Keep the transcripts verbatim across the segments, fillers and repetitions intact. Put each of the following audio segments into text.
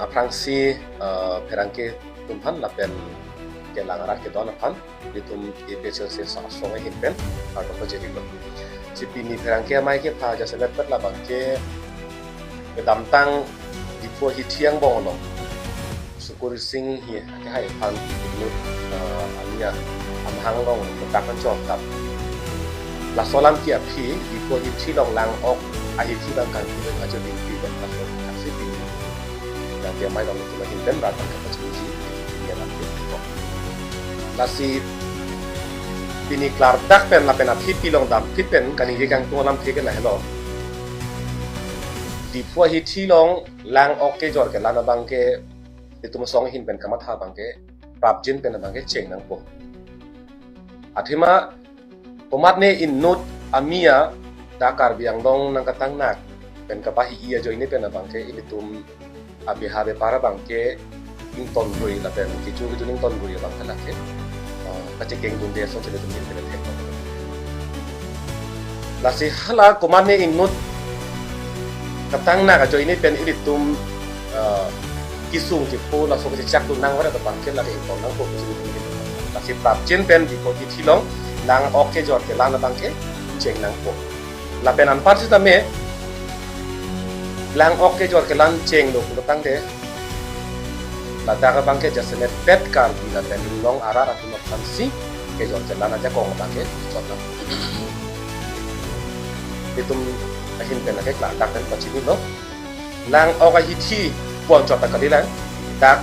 aphrangsi, eh, pherangke atum aphan lapen kelang arat kedon aphan, ilitum A P H L C asong ahin pen kardom pajirlo. Si pini pherangke amei kepha jasemet pet labangke kedamtang Diphu ahithi angbong along Sukur Sing hi akehai aphan inut, eh, amia amahang along ledak anchot tap. Laso alam ke aphi Diphu ahithi along lang-ok ahithi abang kangpi ajo dingpi pen laso aksi pini pherangke amei along ilitum ahin pen rat abang kapachini ji, pini alam ke. Lasi pini klardak pen lapen aphi pilong damphit pen kaningje kangtung alamthe ke lahelo. Diphu ahithi along lang-ok kejor kelan abangke, ilitum asong ahin pen kamatha abangke, prapjin pen abangke cheng nangpo. Athema komatne inut amia dak Karbi Anglong nangkatangnak pen kapahi-i ajoine pen abangke ilitum abeha bepar abangke ingtonrui lapen kecho kejun ingtonrui abangke lake, eh, kachekengdunde asonsi ilitum ahin pen thek. Lasi hala komatne inut katangnak ajoine pen ilitum, eh, kesung kepho laso kachechak tu nangvaret abangke lake ington nangpo. Lasi prapjin pen Diphu ahithi along lang-ok kejor kelan abangke cheng nangpo. Lapen anpar sitame lang-ok kejor kelan chenglo pulotangte, ladak abangke jasemet pet Karbi lapen inglong arat atum aphansi kejor kelan ajakong abangke chotnang. Ilitum ahin pen lake klardak pen pachinilo. Lang-ok ahithi pu anchot ta kalilang, dak,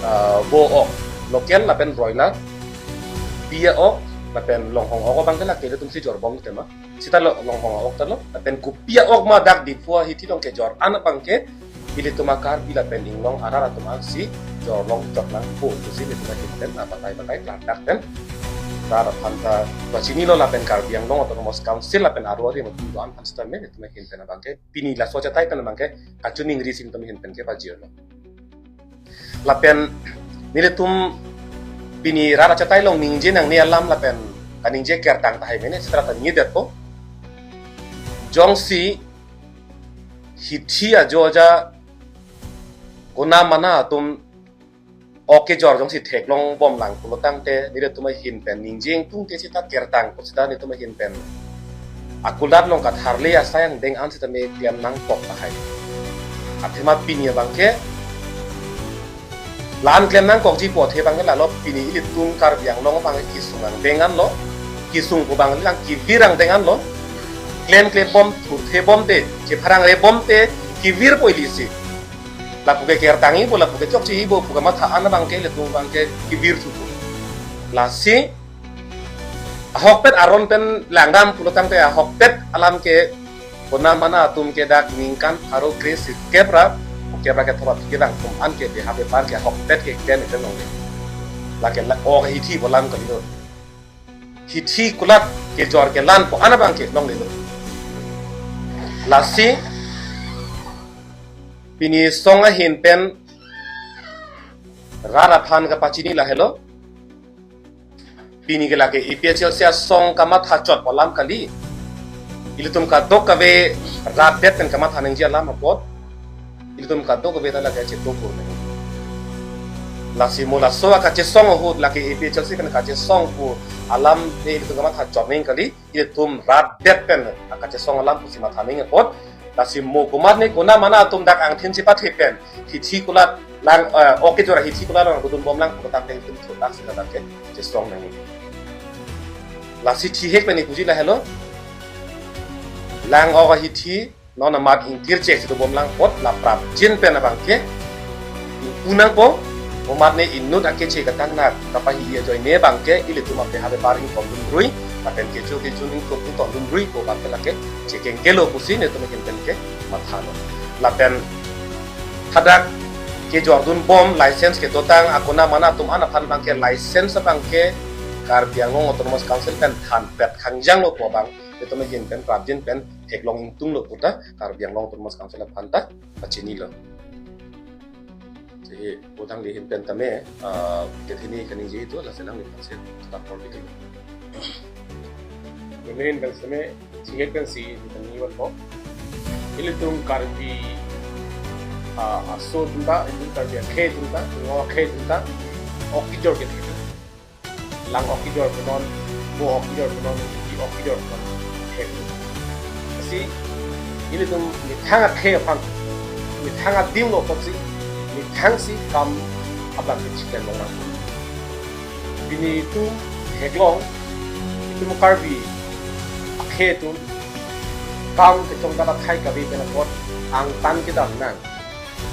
eh, bo-ok, local lapen broiler, kopi a-ok lapen longhong a-ok abangke lake ilitumsi jorbom tema. Seta lo longhong a-ok ta lo, lapen kopi a-ok ma dak Diphu ahithi along kejor an abangke ilitum a-Karbi lapen inglong arat atum ansi jorlong chot nangpo pusi ilitum ahin pen abatai batai klardak pen rat aphan ta pachinilo lapen Karbi Anglong Autonomous Council lapen aro arim atum do-an aphan sitame ilitum ahin pen abangke pini laso achatai pen abangke kachiningri si ilitum ahin pen kepajirlo. Lapen nelitum pini rat achatai along ningje nangne alam lapen kaningje kertang tahai mene sitra ta ningjedetpo. Jongsi hithi ajo aja kona mana atum ok kejor jongsi theklongbomlang pulotangte nelitum ahin pen ningje ingtungte sita kertang pu sita nelitum ahin pen akulat along katharle asai angdeng an sitame klem nangkok tahai. Athema pini abangke la-an klem nangkokji pu athe abangke lalo, pini ilitum Karbi Anglong abangke kesung angdeng anlo, kesung pu abang lang kevir angdeng anlo, klemklebom thurthebom te, chepharangrebom te, kevirpo ilisi. Lapu ke kertangjipo, lapu ke chokchejipo pu kamatha an abangke ilitum abangke kevir thupo. Lasi ahokpet aron pen langdam pulotangte ahokpet alam ke kona mana atum ke dak ningkan pharo kre-sirkep ra, kep ra kethom aphi kedang atum an ke beha bepar ke ahokpet ke ken iten longle. Lake la-ok ahithi pu alam kalilo. Hithi kulat kejor kelan pu an abangke longlelo. Lasi pini asong ahin pen rat aphan kapachini lahelo. Pini ke lake A P H L C asong kamatha chot pu alam kali. Ilitum kadokave rat det pen kamatha nangji alam apot ilitum kadokave ta lake chetongpur nang. Lasi mo laso akachesong ahut lake A P H L C pen kachesong pu alam de ilitum kamatha chot nang kali. Ilitum rat det pen akachesong alam pusi matha nang apot. Lasi mo komatne kona mana atum dak angthin chepathe pen hithi kulat lang, eh, ok kejor ahithi kulat lang kudunbomlang pu tangte ilitum thurdak sila tangke chesong nang. Lasi thihek pen ipuji lahelo. Lang-ok ahithi non amat ingtirchek si dobomlang apot la prapjin pen abangke ingpu nangpo. Komatne inut akeche katangnak kapahi-i ajoine abangke ilitum abeha bepar ingtondunrui lapen kecho kejun ingtondunrui pu abangke lake chekengkelo pusi nelitum ahin pen ke mathalo. Lapen hadak kejordunbom license kedotang akona mana atum an aphan abangke license abangke Karbi Anglong Autonomous Council pen thanpet khangjanglo pu abang nelitum ahin pen prapjin pen theklong ingtunglo pu ta Karbi Anglong Autonomous Council aphan ta pachinilo. Jadi, utang di ahin pen tame, ah, kethini kaningje itu adalah senang di hasil lapor di kami. Kemudian kan seme, singkat kan si di kami wan po. Ilitum Karbi ah, aso atum ta, itum Karbi akhei atum ta, Inglong akhei atum ta, ok kejor ke thek. Lang ok kejor punon, bo ok kejor punon, bi ok kejor punon thek. Lasi ilitum methang akhei aphan, methang adim lo apotsi, methangsi kam abang kechiklen longnang. Pini itum theklong, itum Karbi akhei atum kam kechongdat athai kave pen apot angtan kedam nang.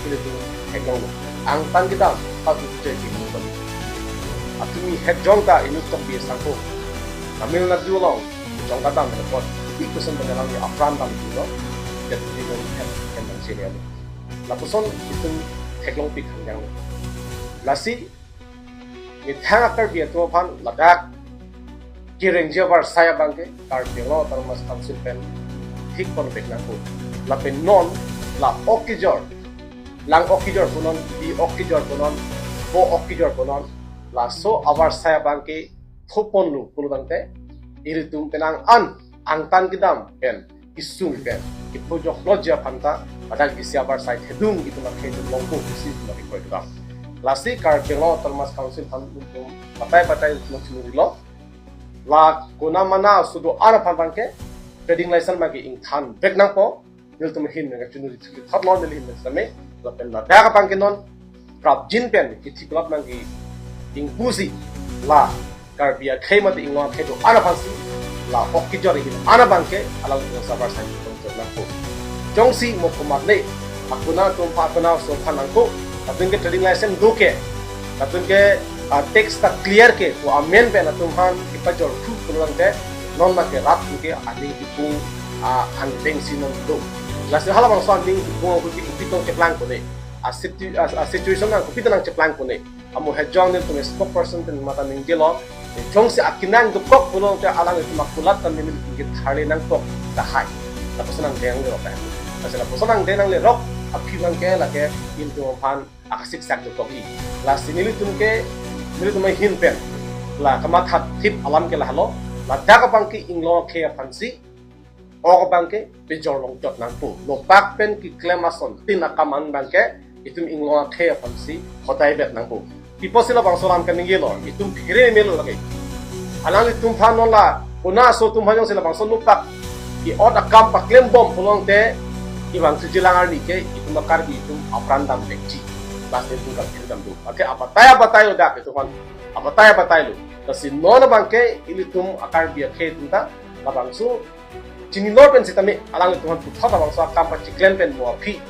Ilitum theklonglo. Angtan kedam, ha utu jai kimu kali. Atumi het jong ta inut tokbi sangko. Tamil Nadu along jong kedam pen apot, pi kusun pen alang apran damlo. Jadi itum het het nang sini alo. Lapuson itum theklongpik hanjanglo. Lasi methang a-Karbi atum aphan ladak kerengji avarsai abang ke Karbi Anglong Autonomous Council pen thik ponvek nangpo. Lapen non la ok kejor, lang ok kejor punon, bi ok kejor punon, bo ok kejor punon, laso avarsai abang ke thopon lo pulo tangte, ilitum penang an angtan kedam pen, kesung pen, kepho joklo ji aphan ta, ladak isi avarsai thedung itum akhei atum longpo pusi itum akhei koi kedam. Lasi Karbi Anglong Autonomous Council aphan itum batai batai itum chunurilo. La kona mana sudo ar aphan abang ke trading license abang ke ingthanvek nangpo. Nelitum ahin nang chunuri thotlo, neli ahin same. Lapen ladak abang ke non prapjin pen kithik lap nangji ingpusi la Karbi akhei mate Inglong akhei do-an aphansi la ok kejor ahin an abang ke alang itum avarsai itum jor nangpo. Jongsi mo komatne akona atum aphan, akona aso aphan nangko, latum ke trading license do ke, latum ke, ah, tax ta clear ke pu amen pen latum aphan kepajor thu pulo tangte, non abang ke rat ke aning kipung, ah, angdeng si non do. Lasi halabangso aning kipung ahut ke kopi tong cheplang kone, a situ-, a, a situation nang kopi tong nang cheplang kone. Amo het jong nelitum spokesperson pen mata ningjelo. Jongsi akinang dokok pulo tangte alang itum akulat ta nelitum ke tharle nangkok tahai. Lapuson angdeng le rok tahai. Lasi lapuson angdeng nangle rok aphi abang ke lake itum aphan akasik sak dokok i. Lasi nelitum ke, nelitum ahin pen la kamathathip alam ke lahelo. Ladak abang ke Inglong akhei aphansi ok abang ke pejor longchot nangpo. Nopak pen keklem asontin akam an abang ke itum Inglong akhei aphansi hodai bet nangpo. Pi apotsi labangso alam kaningje lo, itum phere melo lake. Alanglitum aphan non la kona aso atum aphan jongsi labangso nopak ke-ot akam paklem bom pulo tangte, ibang sujilang arni ke itum a-Karbi atum apran damvekji. Bas itum kapir dam do. Athe abatai abatai lo dak itum aphan. Abatai abatai lo. Lasi non abang ke ilitum a-Karbi akhei atum ta labangso chinilo pen sitame alanglitum aphan puthot labangso akam pachiklen pen mo aphi.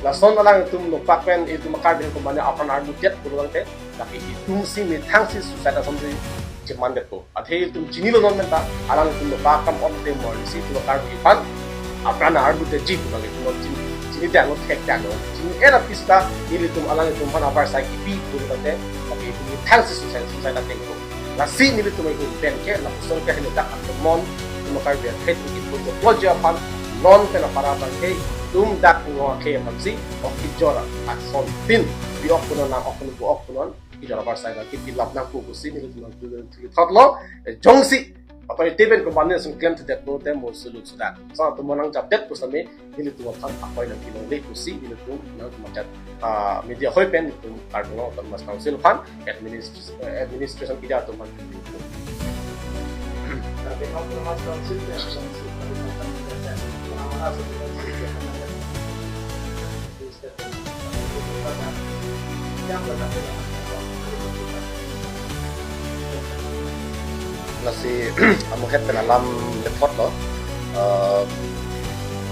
Lason alanglitum nopak pen itum a-Karbi atum mane apran armudet pulo tangte, tapi itumsi methangsi suicide asonsi chemandetpo. Athe itum chinilo non pen ta alanglitum nopak akam onte mo arnisi itum a-Karbi aphan apran armudetji pu abang itum non chini, chini dang lo, thek dang lo. Chini era pista ilitum alanglitum aphan avarsai kipi pulo tangte, tapi itum methangsi suicide, suicide ateng ko. Lasi nelitum ahin pen ke lapuson ke hini dak atumon, itum a-Karbi akhei atum kipho joklo ji aphan, non pen apara abang ke itum dak Inglong akhei aphansi ok kejor asontin, bi ok punon, lang ok punon, bo ok punon, kejor avarsai abang ke pilap nangpo pusi nelitum nangthu thotlo. Eh, jongsi authority pen komatne sung klem thedet pulote mo sulut sudak. Sa atumon nangjapdet pusitame nelitum aphan akoi nangpi longle pusi nelitum nangtum ajat, ah, media ahoi pen nelitum Karbi Anglong Autonomous Council aphan administ-, eh, administration keja atum aphan. Lasi amo het pen alam lethot lo. Eh,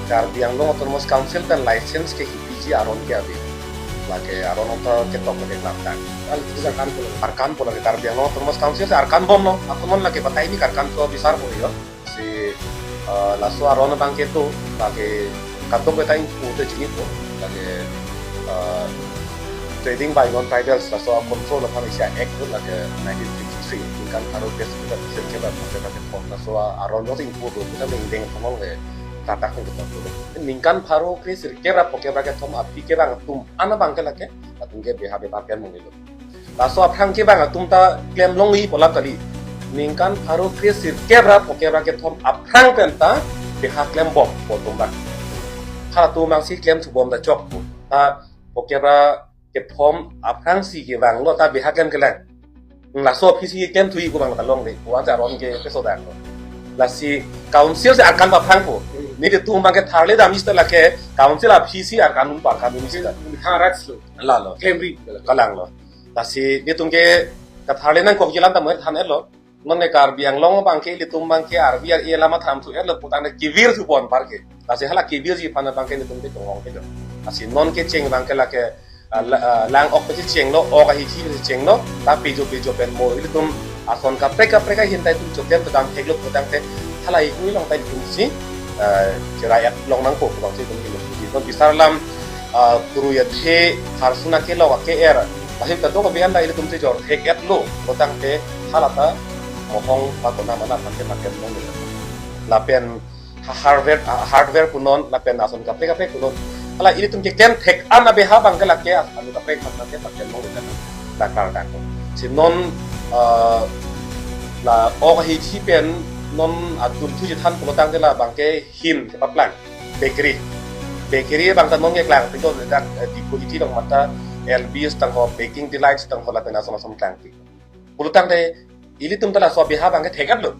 Karbi Anglong Autonomous Council pen license ke hipiji aron ke ave. Lake aron anta ketok lake klaptak. Arkan pulo. Arkan pulo lake Karbi Anglong Autonomous Council si arkan bomlo. Ako non lake batai ni arkan pulo bisar pulo yo. Si, eh, laso aron abang ke do, lake kadokave ta ingpu te chinipo, lake, eh, trading by non-tribals, laso control aphan isi act do, lake nineteen fifty-three, ningkan pharo kre sirkep ra, sirkep ra, sirkep ra kethom, laso aron jongsi ingpu do, kita mengdeng thomong le, katak ni kethom do. Ningkan pharo kre sirkep ra phokep ra kethom api kevang atum an abang ke lake, latum ke beha bepar pen mung ilo. Laso aphrang kevang atum ta klem longji pu alam kali. Ningkan pharo kre sirkep ra phokep ra kethom aphrang pen ta beha klem bom pu atum abang. Halatum abangsi klem thu bom ta chokpo. Ta Pokera kethom aphrangsi kevanglo ta beha klem kelang. Laso aphi si klem thuji pu abang ta longle. Pu aja aron ke peso dang lo. Lasi council si arkan paphrang po. Nelitum abang ke tharle dam ista lake council aphi si arkan un arkan un ista. Tha rights lo. Lalo. Klemri. Kalang lo. Lasi nelitum ke katharle nangkok jilan ta mo than-etlo. Non ke Karbi Anglong abang ke ilitum abang ke arvi ar-e alam atham thu-etlo putang ke kevir thu pon par ke. Lasi hala kevirji aphan abang ke nelitum ke chongong ke jo. Lasi non kecheng abang ke lake, ah, la-, ah, lang ok pachechenglo, ok ahithi pachechenglo, ta pejo pejo pen mo ilitum ason kaprek kaprek ahin ta itum choklem kedam theklo putangte hala ihui along ta itum si, ah, cherai-et long nangpo pu abang si itum ihin puji. Non bisar alam, ah, puru athe, harsuna kelok ake-er, lahei kadokave an ta ilitum chejor thek-etlo putangte hala ta mohong ba kona mana aphan ke paklem longle. Lapen ha-, hardware, ha-, hardware punon, lapen ason kaprek kaprek punon. Hala ilitum keklem thek an abeha abang ke lake ason kaprek aphan ke paklem longle. La kardom. Si non, ah, la ok ahithi pen non adun thu chethan pulotangte la abang ke hin kepaplang. Bakery. Bakery abang ta non ke klangpik do, dak, eh, Diphu ahithi along mata L B S tangho, Baking Delights tangho lapen ason ason klangpik. Pulotangte ilitum ta laso abeha abang ke thek-etlo.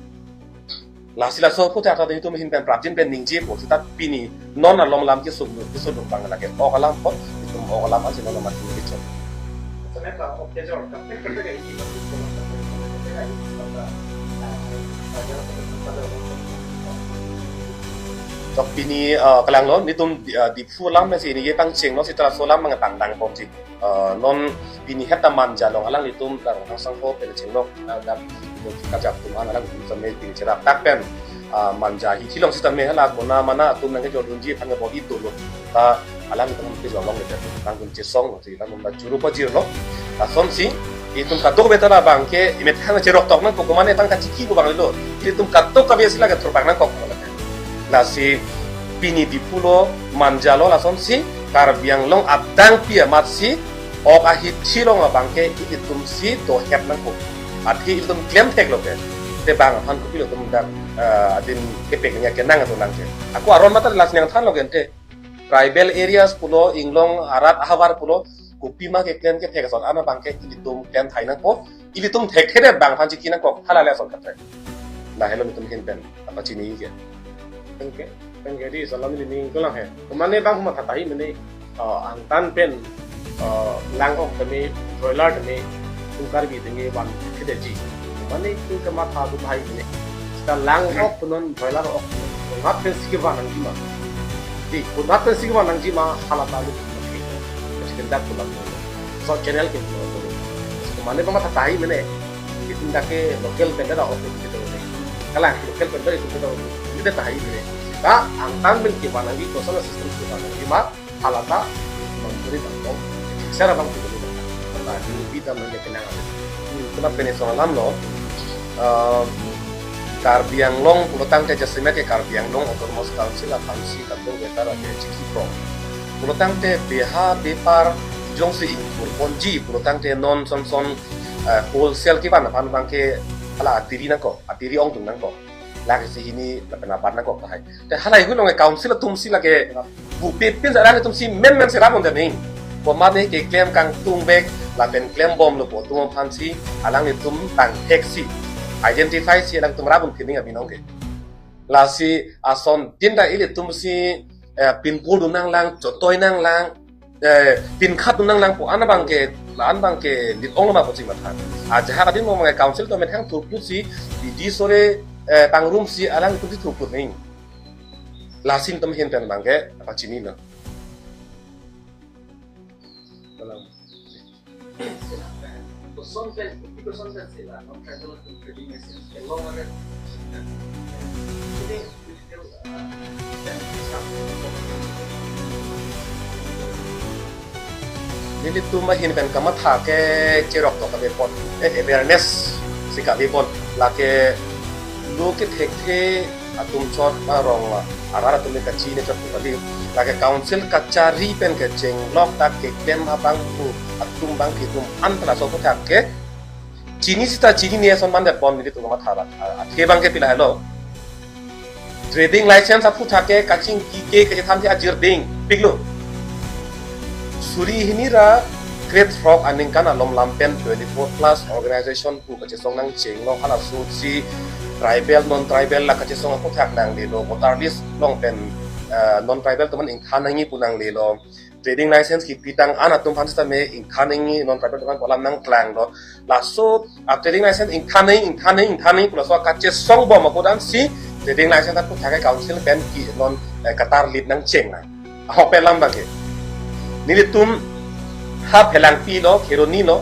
Lasi laso aphuthak ta itum ahin pen prapjin pen ningjepo seta pini non along alam kesung, kesung abang lake ok alam apot, itum ok alam ansi non amat ningje chot. Tok pini, ah, kalanglo, nelitum di, ah, Diphu alam si ningje pangchenglo seta laso alam abang pangdang ponji. Ah, non pini het ta Manja along alanglitum Rongkhang Sangho pen chenglok, ah, dak kachap atum an alanglitum sitame pini cherap tak pen, ah, Manja ahithi along sitame hala kona mana atum nangkejordunji aphan ke bor-i dolo. Ta alanglitum kejor longle, nangtum chesong lo, si nangtum ta churu pajirlo. Lasonsi itum kadokave ta la abang ke imethang cherok tok nangkok, komane tang kachiki pu abang lo. Itum kadokave si lake thurpak nangkok. Lasi pini Diphu lo, Manja lo, lasonsi Karbi Anglong adangpi amatsi ok ahithi along abang ke ilitum si dohet nangpo. Athe ilitum klem theklo ke. Te bang aphan kopi lo itum dak, eh, adin kepeknya kenang atum lang ke. Ako aron mata lasi nangthanlo ke ante. Tribal areas pulo, inglong arat ahavar pulo, kopima keklem kethek ason an abang ke ilitum klem thai nangpo. Ilitum thekthe det bang aphan chiki nangkok, hala le ason kaprek. Lahelo nelitum ahin pen pachini ke. Penke, penke di salam neli ning kelang he. Komane bang matha tahai mene, ah, angtan pen, ah, lang ok tame, broiler tame, itum Karbi tame van thekthe detji. Komane itum kematha atum tahai mene. Seta lang ok punon, broiler ok punon, konat pensi kevan nangji ma. Di, konat pensi kevan nangji ma, hala ta alu punon. Sekian dak pulang. So channel ke pulang. Komane bang matha tahai mene. Itum dak ke local vendor ok punon. Kalang, local vendor itum punon. Ini dah tahai mene. Ta angtan pen kevan nangji, kosonsi system kevan nangji ma, hala ta mangkuri tangkong. Sera bang punon. Karena di bidang yang kenang. Hmm, kenapa ini soal alam lo? Em, Karbi Anglong pulotangte jasemet ke Karbi Anglong Autonomous Council aphansi kadokave ta lake chiki prong. Pulotangte beha bepar jongsi ingkur ponji pulotangte non son son, eh, wholesale kevan aphan abang ke hala atiri nangkok, atiri ongdung nangkok. Lake si hini lapen abat nangkok tahai. Te hala ihui along ke council atum si lake bupe pin sa alanglitum si men men si rap un-e nang. Komane keklem kangtung bek lapen klembomlo pu atum aphansi alanglitum tangthek si identify si alanglitum rap un-e nang abinong ke. Lasi asontin ta ilitum si, eh, pinpur dun nanglang, chotoi nanglang, eh, pinkhat dun nanglang pu an abang ke, la-an abang ke lit ong lo ma pu si matha. Ajahak adin mo abang ke council atum methang thurphut si, bidi sore, eh, pangrum si alanglitum si thurphut nang. Lasi nelitum ahin pen abang ke pachinilo. Salam. Nelitum ahin pen kamatha ke cherok tok kave pon, eh, awareness si kave pon, lake lo kethekthe atum chot arong arat atum ke kachini chot kali. Lake council kachari pen kechenglok ta keklem abang pu atum abang ke itum an ta laso aphuthak ke chini seta chinine ason mandet pon nelitum kamatha abang. A-, athe abang ke pila helo. Trading license aphuthak ke kachingki ke kachethan si ajirding piklo. Suri hini ra krethrok aningkan alom lam pen twenty-four plus organization pu kachesong nangchenglo, halaso si tribal, non-tribal la kachesong aputhak nanglelo, voter list along pen, eh, non-tribal atum aphan ingthan nangji pu nanglelo. Trading license kipitang an atum aphan sitame ingthan nangji, non-tribal atum aphan pu alam nangklanglo. Laso a trading license ingthan nangji, ingthan nangji, ingthan nangji pu laso kachesong bom akodan si trading license aputhak ke council pen ke non, eh, katar lip nangcheng nang. Ahok pen alam abang ke. Nelitum ha Phelangpi lo, Kheroni lo,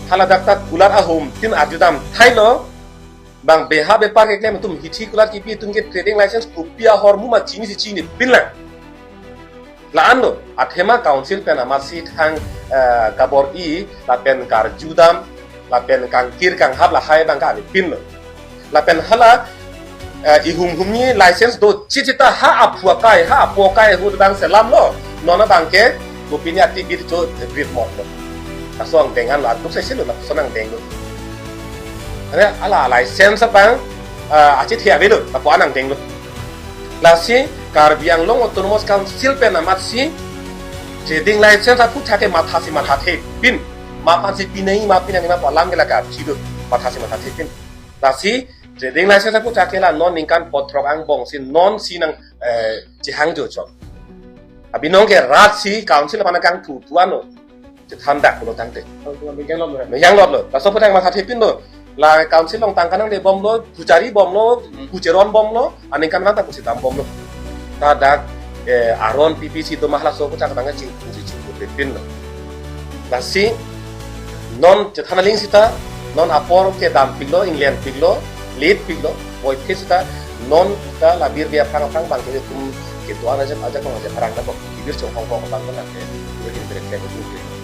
haladak ta kulat ahum tin arjudam thailo, bang beha bepar keklem atum hithi kulat kipi atum ke trading license kopi ahormu ma chini si chinipin lang. La-an lo, athema council pen amatsi thang, eh, kabor-i, lapen karjudam, lapen kangkir kanghap lahai abang ke avepinlo. Lapen hala, eh, ihum humni license do chichita ha aphu akai, ha aphu akai ahut abang selamlo. Non abang ke, kopine ati bit cho bit motlo. Laso angdeng an lo, atuk sesi lo, laso angdeng lo. Are ala license abang, eh, achethe avelo, lapu-an angdeng lo. Lasi Karbi Anglong Autonomous Council pen amatsi trading license aputhak ke mathasi mathathepin. Ma aphansi pinangji, ma pinangji, ma pu alam ke la kapchi do, mathasi mathathepin. Lasi trading license aputhak ke la non ningkan pothrok angbong si non si nang, eh, chehangjo chok. Abinong ke rat si council aphan kangthu thuan lo. Chethan dak pulo tangte. Kalau cuma megang lo, ya? Megang lot lo. Laso aputhak mathathepin lo. La council along tangka nangle bomlo, puchari bomlo, Hmm. pucheron bomlo, aningkan vang ta pusi dam bomlo. Ta dak, eh, aron P P C do ma halaso aputhak tangka chingpu si chingpu pepin lo. Lasi non chethan aling sita, non apor kedam piklo, inglen piklo, late piklo, void ke sita, non ta la birbi aphrang aphrang abang ke tum kedo-an ajak ajak abang ajak pharang ta kok, kibir chong hong kong abang ke nang ke, kibir kibir kibir kibir.